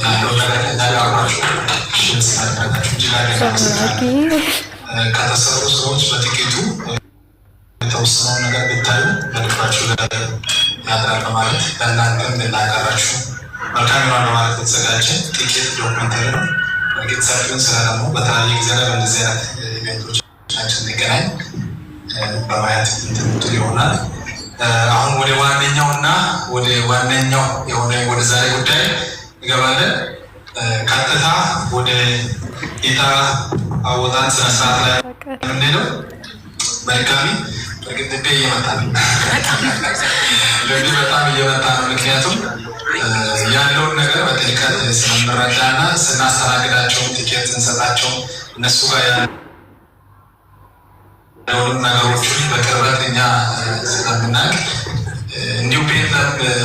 ያለው ነገር ከኛ ጋር አብራችሁ ስላደረጋችሁ እጅግ አድርገን እናመሰግናለን። ከተሰሩ ስራዎች በጥቂቱ የተወሰነውን ነገር ብታዩ በልባችሁ ላይ ያድራል በማለት ለእናንተም ልናቀራችሁ መልካም ይሆናል በማለት የተዘጋጀ ጥቂት documentary ነው። በእርግጥ ሰፊውን ስራ ደግሞ በተለያየ ጊዜ ላይ በእንደዚህ አይነት event ኦቻችን እንገናኝ በማየት እንትምትል ይሆናል። አሁን ወደ ዋነኛው እና ወደ ዋነኛው የሆነ ወደ ዛሬ ጉዳይ እንገባለን። ቀጥታ ወደ ዕጣ አወጣጥ ስነስርዓት ላይ የምንሄደው በድጋሚ በእርግጥ ልቤ እየመጣ ነው። ልቤ በጣም እየመጣ ነው። ምክንያቱም ያለውን ነገር በጥልቀት ስለምንረዳ እና ስናስተናግዳቸው ቲኬት ስንሰጣቸው እነሱ ጋር ያለውን ነገሮችን በቅርበት እኛ ስለምናውቅ፣ እንዲሁ ቤት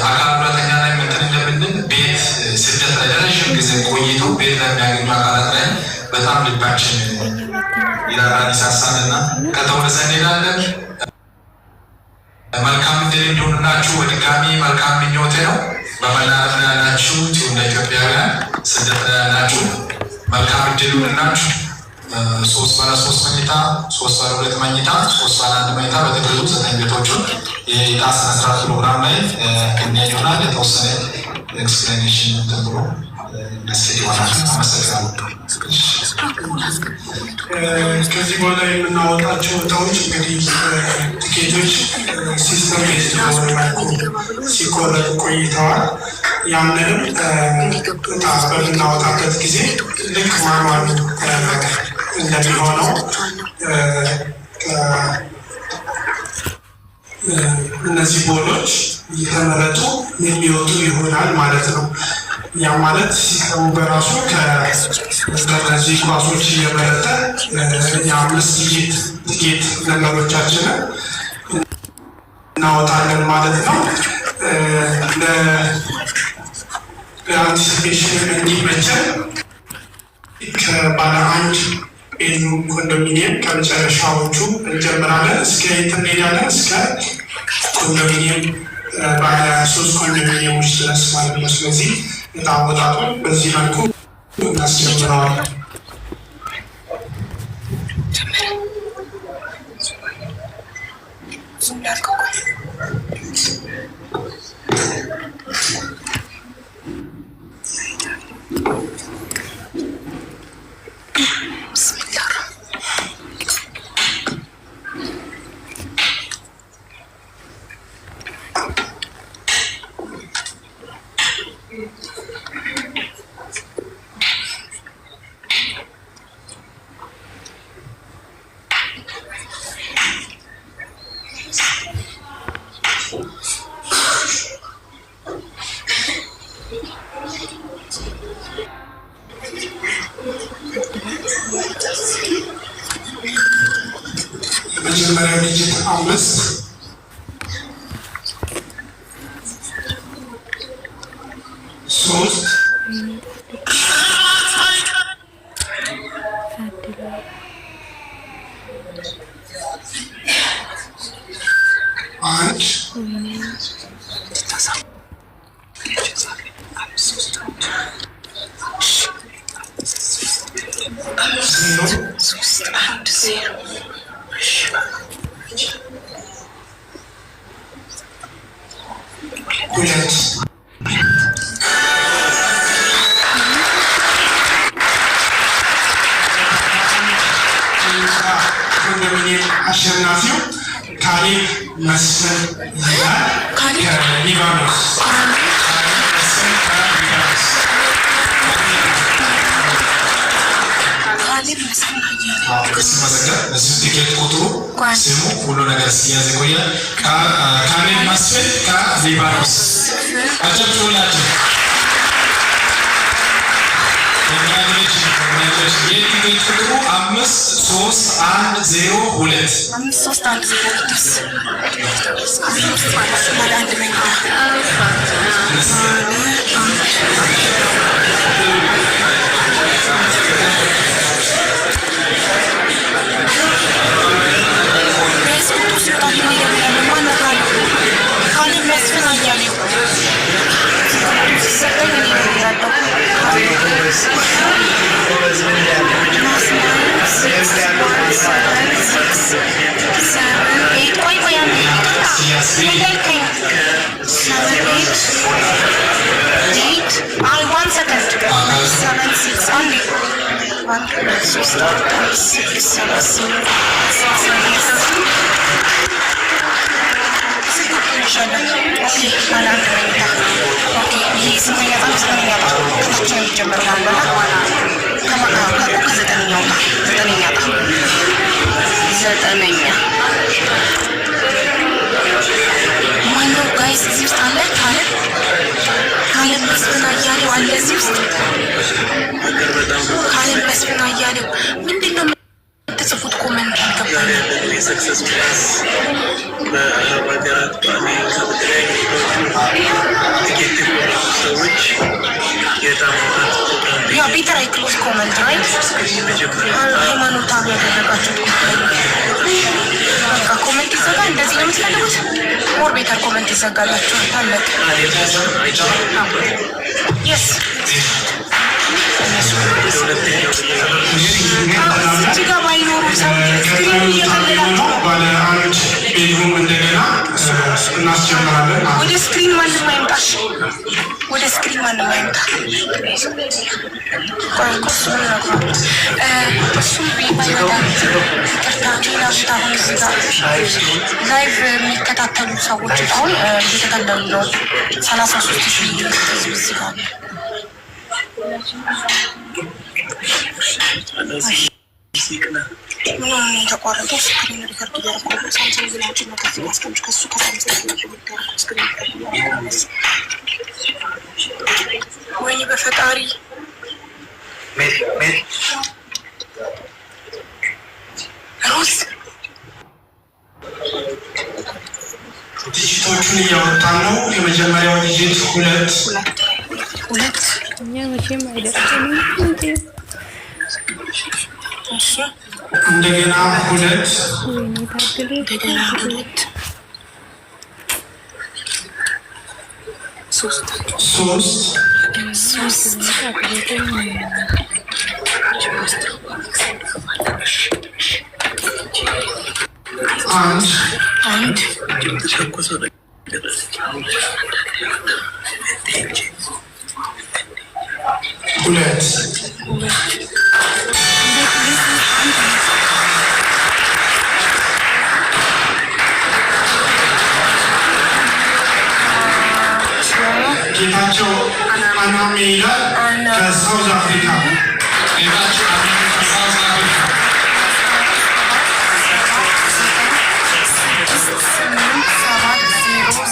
አካል ጉዳተኛ ላይ እንትን እንደምንል ቤት ስደት ላይ ለረዥም ጊዜ ቆይቶ ቤት ለሚያገኙ አካላት ላይ በጣም ልባችን ይራራል፣ ይሳሳል እና ከተወደሰ እንሄዳለን። መልካም እድል እንዲሆንላችሁ በድጋሚ መልካም ምኞቴ ነው። በመላ ዓለም ላይ ያላችሁ ትውልደ ኢትዮጵያውያን፣ ስደት ላይ ያላችሁ መልካም እድል ይሁንላችሁ። ሶስት ባለ ሶስት መኝታ፣ ሶስት ባለ ሁለት መኝታ፣ ሶስት ባለ አንድ መኝታ፣ በጥቅሉ ዘጠኝ ቤቶቹን የዕጣ ስነስርዓት ፕሮግራም ላይ እንያ ይሆናል። የተወሰነ explanation ተብሎ የሚያስኬድ ይሆናል። አመሰግናለሁ። ከዚህ በኋላ የምናወጣቸው እጣዎች እንግዲህ ቲኬቶች system based በሆነ መልኩ ሲቆረጡ ቆይተዋል። ያንንም እጣ በምናወጣበት ጊዜ ልክ manual እንደሚሆነው እነዚህ ball ኦች እየተመረጡ የሚወጡ ይሆናል ማለት ነው። ያ ማለት system ኡ በራሱ ከእነዚህ ኳሶች እየመረጠ የአምስት digit ticket number ኦቻችንን እናወጣለን ማለት ነው። ለ anticipation እንዲመቸን ከባለ አንድ bedroom ኮንዶሚኒየም ከመጨረሻዎቹ እንጀምራለን። እስከ የት እንሄዳለን? እስከ ኮንዶሚኒየም ባለ ሶስት ኮንዶሚኒየሞች ድረስ ማለት ነው። ስለዚህ እጣ አወጣጡን በዚህ መልኩ እናስጀምረዋለን። የመጀመሪያው digit አምስት፣ ሶስት፣ አንድ፣ ዜሮ፣ ሁለት። ኮንዶሚኒየም አሸናፊው ካሌብ መስፍን ይላል ከሊባኖስ። ካሌብ መስፍን ከሊባኖስ። ሲመዘገብ እዚሁ ቲኬት ቁጥሩ፣ ስሙ፣ ሁሉ ነገር ሲያዝ ይቆያል። ካሌብ መስፍን ከሊባኖስ፣ አጨብጭቡላቸው። Congratulation, congratulation። የቲኬት ቁጥሩ 53102። 53102 ባለ አንድ መኝታ፣ ባለ አንድ። ቁጥሩ ሲወጣ እደውላለሁ። ማነው ካሌብ? ካሌብ መስፍን አያሌው ሲሰጠኝ እኔ እደውላለሁ። አንድ፣ ሁለት፣ ሶስት፣ አራት፣ አምስት፣ ስድስት፣ ሰባት፣ ስምንት፣ ስልክ ቁጥሩን ይዣለሁ። Okay፣ ባለ አንድ መኝታ። Okay፣ ይሄ ስንተኛ ዕጣ ነው? ዘጠነኛ ዕጣ። ከታች ነው የሚጀመረው ማለት ነው። ከዘጠነኛው ዕጣ፣ ዘጠነኛ ዕጣ፣ ዘጠነኛ። ማነው guys እዚህ ውስጥ አለ? ካለ ካለም መስፍን አያሌው አለ እዚህ ውስጥ። ካለም መስፍን አያሌው፣ ምንድን ነው የምትጽፉት comment? አልገባኝም። የ Success Plus በአረብ ሀገራት፣ በአሜሪካ፣ በተለያዩ ቦታዎች ትኬት የቆረጡ ሰዎች የዕጣ ማውጣት ፕሮግራም። Yeah, better I close comment, right? የመጀመሪያ ሃይማኖታዊ ያደረጋችሁት ጉዳይ ነው። በቃ comment ይዘጋ። እንደዚህ ነው የምትፈልጉት? More better comment ይዘጋላችኋል። አለቀ። Yes. ሁለተኛው እዚህ ጋር ባይኖሩ ሰው screen ኑ እየከለላችሁ ነው። ባለ አንድ bedroom እንደገና እናስጀምራለን ማለት ነው። ወደ screen ማንም አይምጣ። ወደ screen ማንም አይምጣ። ቆይ እኮ እሱን እነግረዋለሁ። እሱም ባይመጣ ይቅርታ፣ ሌላ ቦታ አሁን እዚህ ጋር live የሚከታተሉ ሰዎች አሁን እየተከለሉ ነው። 33,000 ህዝብ እዚህ ጋር አለ። ምን ሆነ ነው የተቋረጠው? Screen record እያደረኩ ነው። ሳምሰንግ ላይ አውጪና ከዚህ ጋር አስቀምጪ። ከሱ ከሳምሰንግ ላይ record ያደረኩት screen record እያደረኩ ነው። ወይኔ በፈጣሪ! ሜሪ፣ ሜሪ። ሮዝ። Digit ኦቹን እያወጣን ነው። የመጀመሪያው digit ሁለት። ሁለት፣ ሁለት። እኛ መቼም አይደርሰንም እንዴ? እሺ። እንደገና ሁለት። ወይኔ ታድሌ! እንደገና ሁለት፣ ሶስት። ሶስት። ሶስት። አንድ። አንድ። የተተኮሰው ነገር ሁለት። ሁለት። እንዴት አንድ? ጌታቸው አናሜ ይላል ከሳውዝ አፍሪካ። ጌታቸው አናሜ ከሳውዝ አፍሪካ። 6፣ 8፣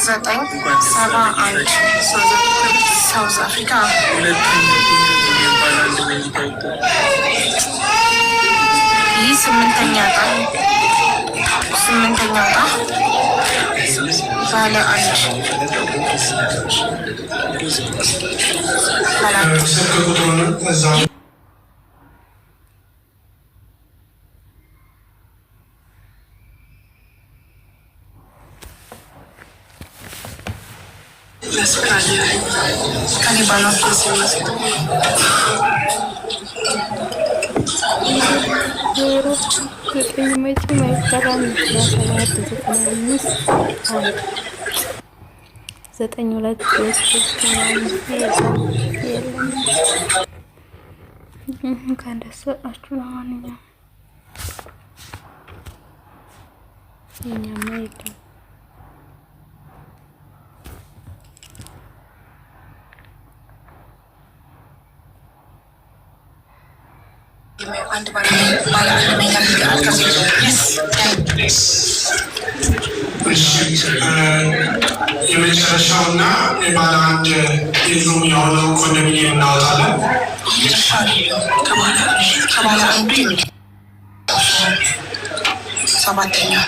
7፣ 0፣ 9፣ 7፣ 1። ሳውዝ አፍሪካ። ሁለተኛው ኮንዶሚኒየም ባለ አንድ መኝታ ወጥቷል። ይህ ስምንተኛ ዕጣ፣ ስምንተኛ ዕጣ፣ ባለ አንድ፣ ባለ አንድ። ስልክ ቁጥሩን እዛው ከኔ ባለ 09 መቼም አይሰራም። 7 95 1 9 2 3 3 ምናምን የለም፣ የለም። እንኳን ደስ አላችሁ። ለማንኛውም የኛማ የለም። አንድ ባለ አንድ መኝታ ይቀራል። ከዚህ yes. እሺ፣ የመጨረሻውና የባለ አንድ bedroom የሆነው ኮንዶሚኒየም እናወጣለን። መጨረሻ ነው። ከባለ አንዱ ሰባተኛው።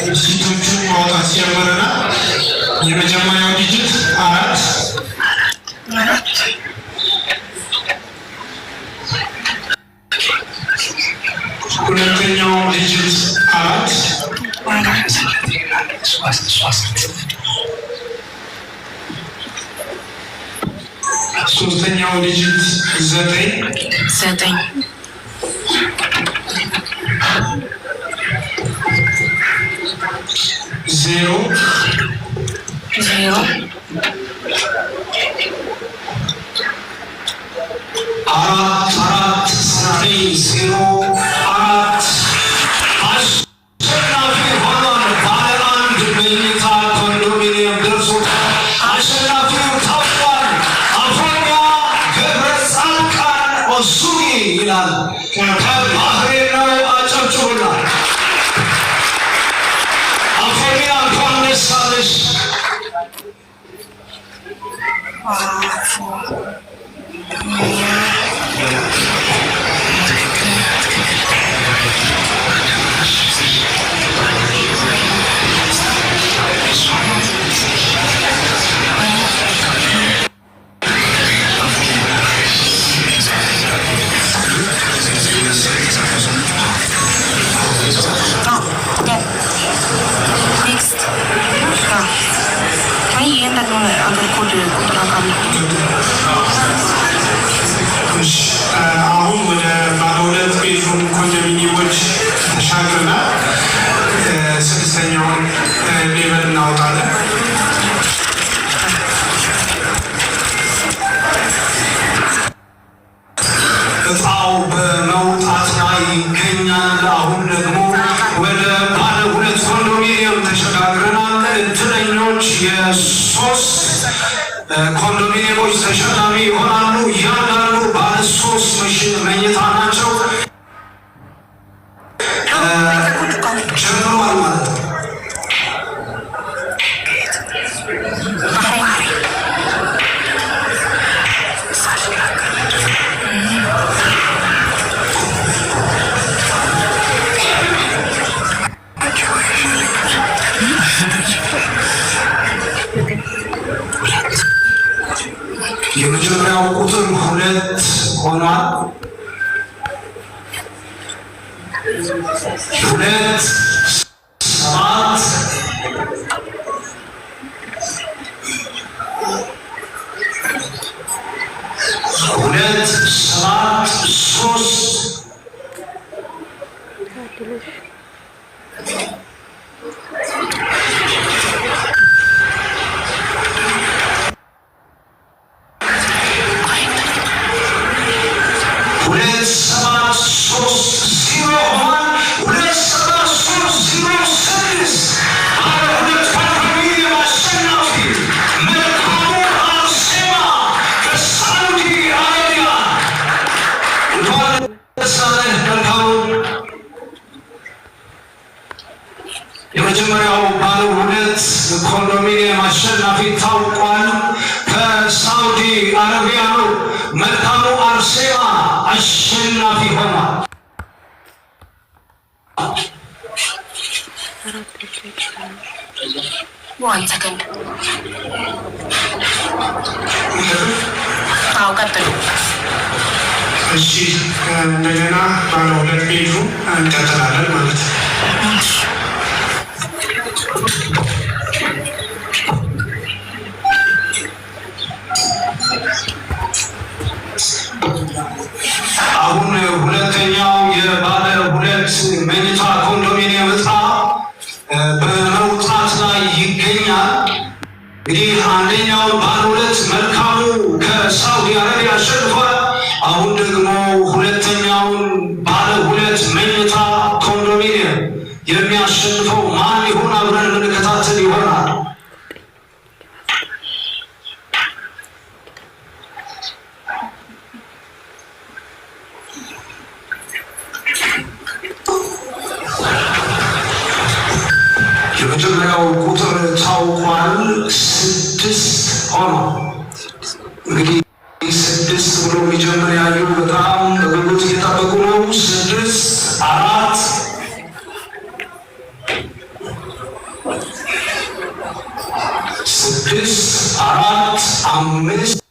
Digit ኦቹን ማውጣት ጀምረናል። የመጀመሪያው digit አራት። አራት። ሁለተኛው digit አራት። አራት። ሶስተኛው digit 9። 9። 0። 0። 4 4 9 0 4 አሸናፊ ሆኗል። ባለ አንድ መኝታ ኮንዶሚኒየም ደርሶታል። አሸናፊው ታውቋል። አፎሚያ ገብረ ጻድቃን ኦሱኒ ይላል። ከባህሬን ነው። አጨብጭቡላት። አፎሚያ፣ እንኳን ደስ አለሽ። አፎሚያ፣ ትክክል ትክክል። Next። አይ፣ እያንዳንዱን አገር ኮድ ቁጥር አውቃለሁ። እሺ፣ አሁን ወደ ባለ ሁለት bedroom ኮንዶሚኒየሞች ተሻግረናል። ስድስተኛውን level እናወጣለን። እጣው በመውጣት ላይ ይገኛል። አሁን ደግሞ ወደ ባለ ሁለት ኮንዶሚኒየም ተሸጋግረናል። እድለኞች የሶስት ኮንዶሚኒየሞች ተሸላሚ ይሆናሉ። እያንዳንዱ ባለ ሶስት መኝታ ናቸው። ጀምሯል ማለት ነው። ባህሬን። የመጀመሪያው ቁጥር 2 ሆኗል። 2 7፣ 2 7 3። ታድለሽ። 2 7 3 0 ሆኗል። 2 7 3 0 6፣ ባለ ሁለት ኮንዶሚኒየም አሸናፊ መልካሙ አርሴማ ከሳዑዲ አረቢያ። እንኳን ደስ አለህ መልካሙ። የመጀመሪያው ባለ ሁለት ኮንዶሚኒየም አሸናፊ ታውቋል። ከሳውዲ አረቢያ ነው። መልካሙ አርሴማ አሸናፊ ሆኗል። አራት ብቻ ይቀራል። One second። አዎ፣ ቀጥሉ። እሺ፣ እንደገና ባለ ሁለት bedroom እንቀጥላለን ማለት ነው። እሺ። አሁን ሁለተኛው የባለ ሁለት መኝታ ኮንዶሚኒየም እጣ በመውጣት ላይ ይገኛል። እንግዲህ አንደኛው ባለ ሁለት መልካሙ ከሳውዲ አረቢያ አሸንፏል። አሁን ደግሞ ሁለተኛውን ባለ ሁለት መኝታ ኮንዶሚኒየም የሚያሸንፈው ማን ይሆን? አብረን የምንከታተል ይሆናል። የመጀመሪያው ቁጥር ታውቋል። 6 ሆኗል። እንግዲህ 6 ብሎ የሚጀምር ያዩ በጣም በጉጉት እየጠበቁ ነው። 6 4፣ 6 4 5።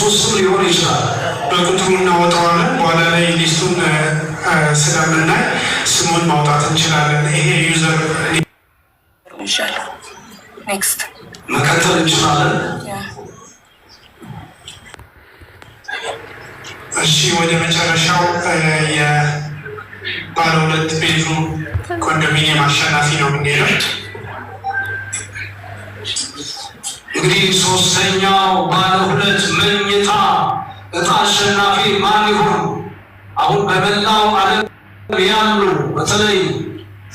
ሶስትም ሊሆን ይችላል። በቁጥሩ እናወጣዋለን። በኋላ ላይ list ኡን ስለምናይ ስሙን ማውጣት እንችላለን። ይሄ user ይሻላል። Next. መቀጠል እንችላለን። እሺ፣ ወደ መጨረሻው የባለ ሁለት bedroom ኮንዶሚኒየም አሸናፊ ነው የምንሄደው። እንግዲህ ሶስተኛው ባለ ሁለት መኝታ እጣ አሸናፊ ማን ይሆን? አሁን በመላው ዓለም ያሉ በተለይ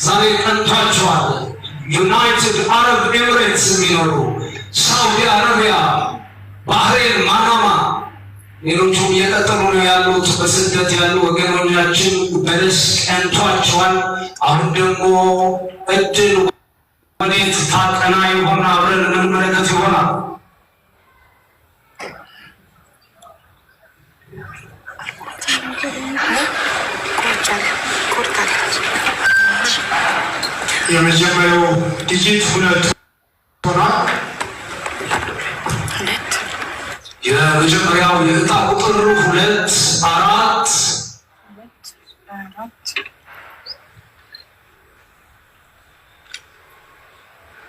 ዛሬ ቀንቷቸዋል። ዩናይትድ አረብ ኤምሬትስ የሚኖሩ፣ ሳውዲ አረቢያ፣ ባህሬን፣ ማናማ፣ ሌሎቹም እየቀጠሉ ነው ያሉት። በስደት ያሉ ወገኖቻችን በለስ ቀንቷቸዋል። አሁን ደግሞ እድል ወዴት ታቀና ይሆን? አብረን እንመለከት ይሆናል። ቆርጣለች። የመጀመሪያው digit ሁለት ሆኗል። ሁለት። የመጀመሪያው የዕጣ ቁጥር ሁለት አራት አራት።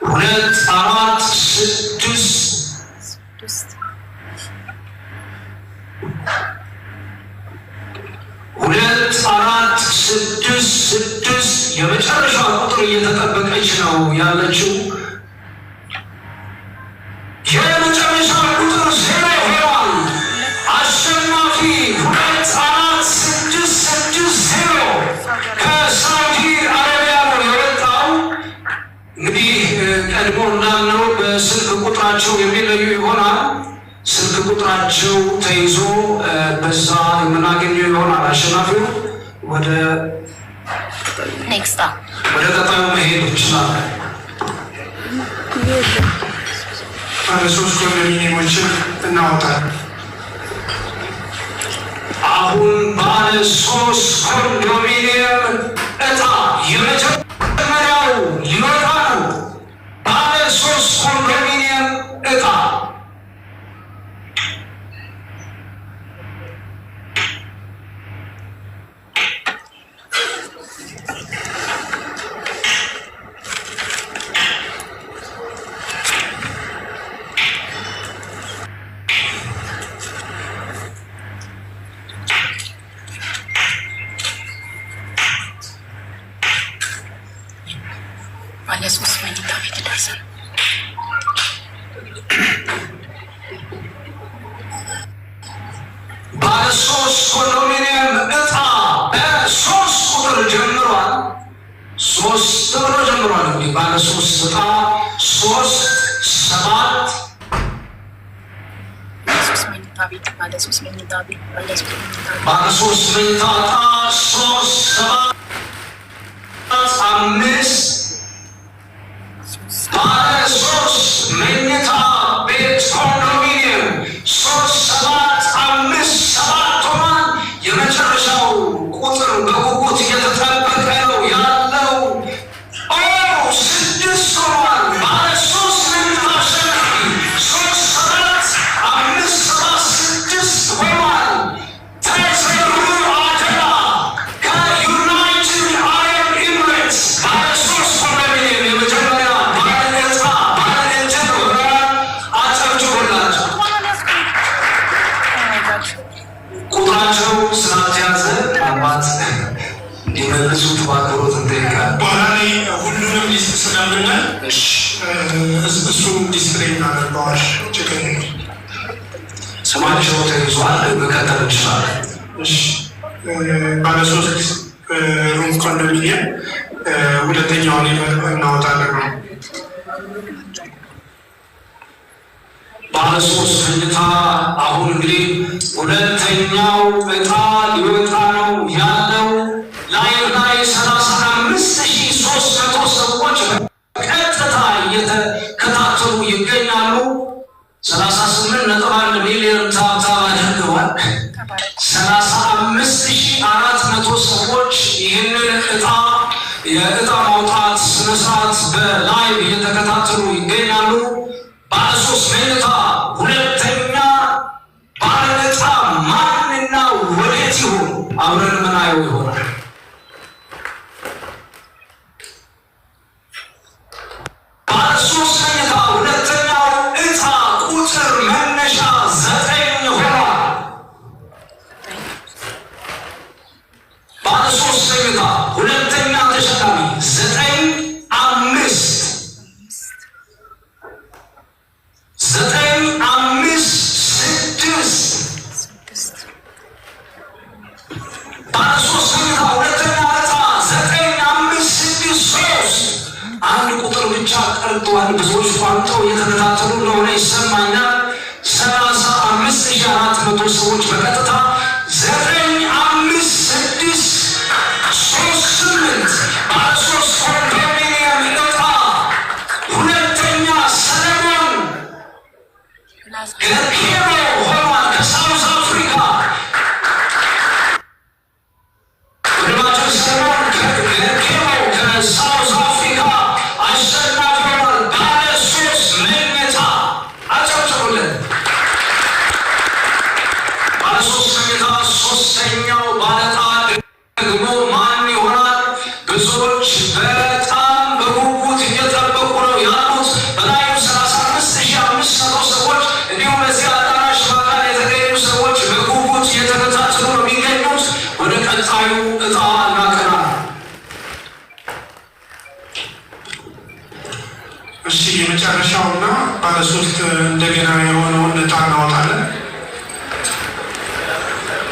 2 4 6 ስድስት። 2 4 6 6። የመጨረሻ ቁጥር እየተጠበቀች ነው ያለችው። የመጨረሻ ቁጥር 0 ሆኗል። አሸናፊ 2 4 6 6 0 ከሳውዲ አረቢያ ነው የወጣው። እንግዲህ ቀድሞ እንዳልነው በስልክ ቁጥራቸው የሚለዩ ይሆናል። ስልክ ቁጥራቸው ተይዞ በዛ የምናገኘው ይሆናል። አሸናፊው ወደ Next. ወደ ቀጣዩ መሄድ ይችላል። ባለ ሶስት ኮንዶሚኒየሞችን እናወጣለን። አሁን ባለ ሶስት ኮንዶሚኒየም እጣ የመጀመሪያው ሊወጣ ነው። ባለ ሶስት ኮንዶሚኒየም እጣ። ባለ ሶስት መኝታ ቤት ደርሰን ባለ ሶስት ኮንዶሚኒየም እጣ በ3 ቁጥር ጀምሯል። ሶስት ብሎ ጀምሯል። እንግዲህ ባለ ሶስት እጣ 3 7 ሶስት መኝታ ቤት፣ ባለ ሶስት መኝታ ቤት፣ ባለ ሶስት መኝታ ቤት። ባለ ሶስት መኝታ እጣ 3 7 5። ባለ ሶስት መኝታ ቤት ኮንዶሚኒየም 3 7 5 7 ሆኗል። የመጨረሻው ቁጥር በጉጉት እየተጠበቀ ነው ያለው። ኦ፣ 6 ሆኗል። ባለ ሶስት መኝታ አሸናፊ 3 7 5 7 6 ሆኗል። ተሰሩ አደራ ከዩናይትድ አረብ ኤምሬትስ ባለ ሶስት ኮንዶሚኒየም የመጀመሪያ ባለ ዕጣ ባለ ዕድል ሆነዋል። አጨብጭቡላቸው። Oh my God. ቁጥራቸው ስላልተያዘ ምናልባት እንዲመልሱት በአክብሮት እንጠይቃለን። በኋላ ላይ ሁሉንም list ስለምናይ እሱን display እናደርገዋል። ችግር የለም። ስማቸው ተይዟል። መቀጠል እንችላለን። እሺ፣ ባለ ሶስት room ኮንዶሚኒየም ሁለተኛውን እናወጣለን ነው። ባለ ሶስት መኝታ አሁን እንግዲህ ሁለተኛው እጣ ሊወጣ ነው ያለው። Live ላይ 35,300 ሰዎች በቀጥታ እየተከታተሉ ይገኛሉ። 38.1 ሚሊዮን tap tap አድርገዋል። 35,400 ሰዎች ይህንን እጣ የእጣ ማውጣት ስነስርዓት በ live እየተከታተሉ ይገኛሉ። ባለ ሶስት መኝታ ሁለተኛ ባለ ብዙዎች ቋምጠው እየተከታተሉ እንደሆነ ይሰማኛል። 35,400 ሰዎች በቀጥታ። 95638 ባለሶስት ኮንዶሚኒየም ዕጣ ሁለተኛ ሰለሞን ገርኬሮ ሆኗል ከሳውዝ አፍሪካ። ወንድማችን ሰለሞን ገርኬሮ ከሳውዝ አፍሪካ አሸናፊ ሆኗል። ባለ ሶስት መኝታ፣ አጨብጭቡለት። ባለ ሶስት መኝታ ሶስተኛው ባለዕጣ ደግሞ ማን ይሆናል? ብዙዎች በጣም በጉጉት እየጠበቁ ነው ያሉት። በላዩ 35,500 ሰዎች እንዲሁም በዚህ አዳራሽ በአካል የተገኙ ሰዎች በጉጉት እየተከታተሉ ነው የሚገኙት። ወደ ቀጣዩ ዕጣ እናቀናለን። እሺ፣ የመጨረሻውና ባለሶስት እንደገና የሆነውን እጣ እናወጣለን።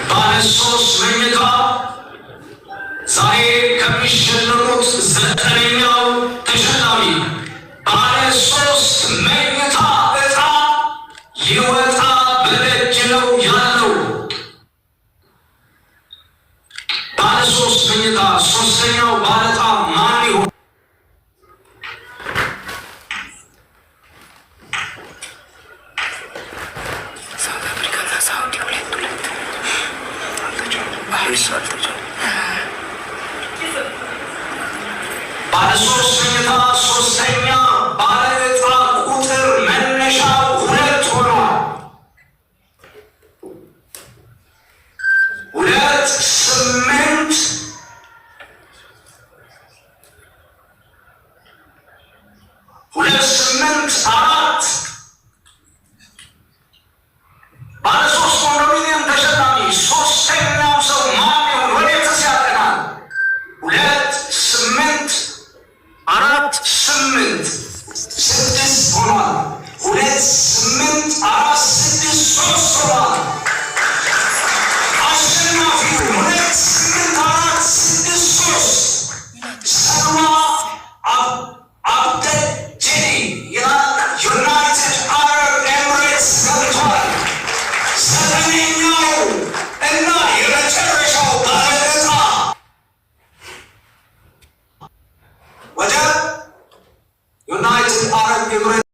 ባለ ሶስት መኝታ ዛሬ ከሚሸለሙት ዘጠነኛው ተሸላሚ ባለ ሶስት መኝታ ዕጣ ሊወጣ በደጅ ነው ያለው። ባለ ሶስት መኝታ ሶስተኛው ባለዕጣ ማን ይሆን? ሳውት አፍሪካ እና ሳውዲ ሁለት ሁለት። ባለ ሶስት መኝታ ሶስተኛ ባለ ዕጣ ቁጥር መነሻው 2 ሆኗል። 2 8 284። ባለ ሶስት ኮንዶሚኒየም ተሸላሚ ሶስተኛው ሰው ማን ይሆን? ወዴትስ ያቀናል? 2 8 4 8 6 ሆኗል። 2 8 4 6 3 ሆኗል። አሸናፊው 2 8 4 6 3 ሰልዋ አብደጀዲ ዩናይትድ አረብ ኤምሬትስ ገብቷል። ዘጠነኛው እና የመጨረሻው ባለዕጣ ወደ ዩናይትድ አረብ ኤምሬትስ።